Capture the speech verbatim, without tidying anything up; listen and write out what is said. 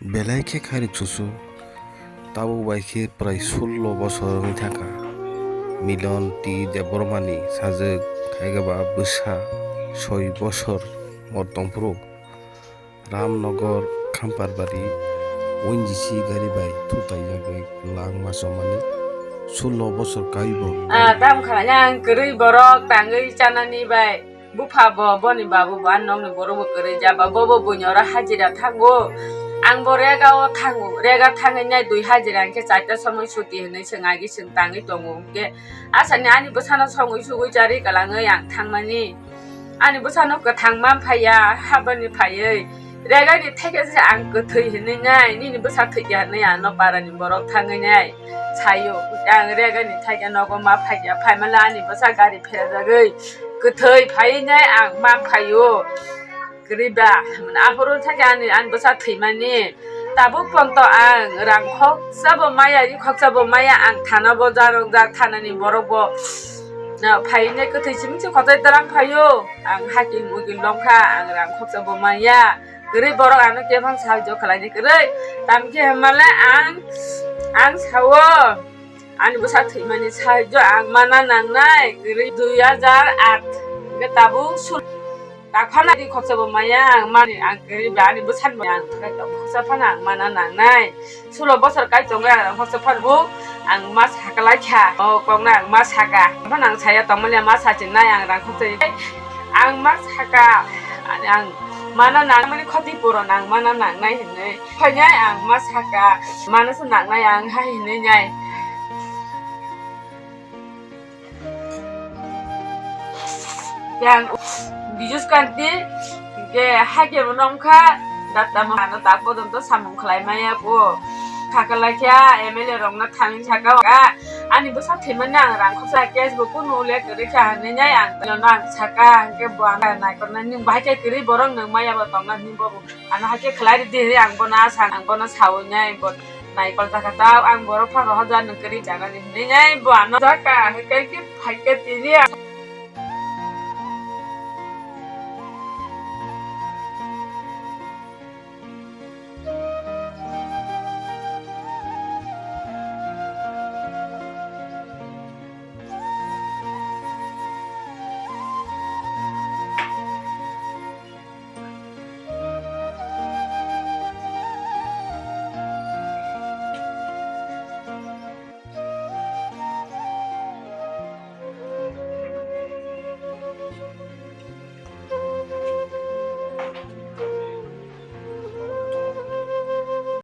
Belai khe khairok chuchu, tabuk bai khe prai sullo bosor wngwi thangkha. Milon T Debbarmani sajwk, khaikhe ba bwsa soi bosor mor tongphuru. Ramnagar Khamparbario N G C gari bai thutaijagwi langma chomani sullo bosor kaibo. Ah, tam khalai ang kwrwi borok tangwi chanani bai. Bupha bo, boni babu bo, ani nokni borok bo kwrwi ja ba, bo bo buini oro hajira thango. Ang bo rega o thango, rega thangwi nai dui hajira hwnkhe charta somoi chuti hinwi swng agi swng tangwi tongo. Hwnkhe asani ani bwsano songwi sugwi charwi kwlangwi ang thangmani. Ani bwsano kwthang man phaiya, habani phaiwi. Regani thaikhe se ang kwthwi hinwi nai, nini bwsa thwikya hinwi ano parani borok thangwi nai saio. Ang regani thaikhe nogo ma phaikya, phaimale ani bwsa gari pherjagwi kwthwi phaiwi nai ang ma phaio. Kwrwi ba, aphuru thaikhe ani, ani bwsa thwimani. Tabuk ponto ang rang khoksa bo maya, ri khoksa bo maya, ang thana bo jarok jak, thanani borok bo, na, phaiwi nai kwthwi simi se khochai twlang phaio. Ang hakil mukil longkha, ang rang khoksa bo maya. Kwrwi borok ano kephang sahajyo khlaini kwrwi. Tamkhe hwnmale ang, ang sao, ani bwsa thwimani sahajyo ang mana nangnai. Kwrwi dui hajar aat hwnkhe tabuk sul-, takhana di khoksa bo maya ang mani, ang kwrwi ba ani bwsani bo ang khoksa phano ang mana nangnai. Sulo bosor kai tongo ang rang khoksa phano bo ang ma sakalaikha. O kokno ang ma saka. Phano ang saya tongmani ma sachinai ang rang khoksa. Ang ma saka, ang mana nangmani khoti puron ang mana nangnai hinwi. Phainai ang ma saka, mana se nangnai ang hai hinwi nai. Yang bijus kanti ke hake nongkha, data mo ano tak pojonto samung khlai maya po. Thakalaikha M L A rokno thangwi saka ani bwsa thwimani ang rang khoksa case bo kunu le kwrwi kha hinwi nai ang tino ang saka hwnkhe bo ano naikolnani bahai khe kwrwi borok nwng maya bo tongna hinwi bo ano hakhe khlai ridi hinwi ang bono asa ang bono sawi nai bo naikol jakha tao ang borok phano hajar nwng kwrwi janani hinwi nai bo ano jaka hwnkhe khe phaikhe tini ang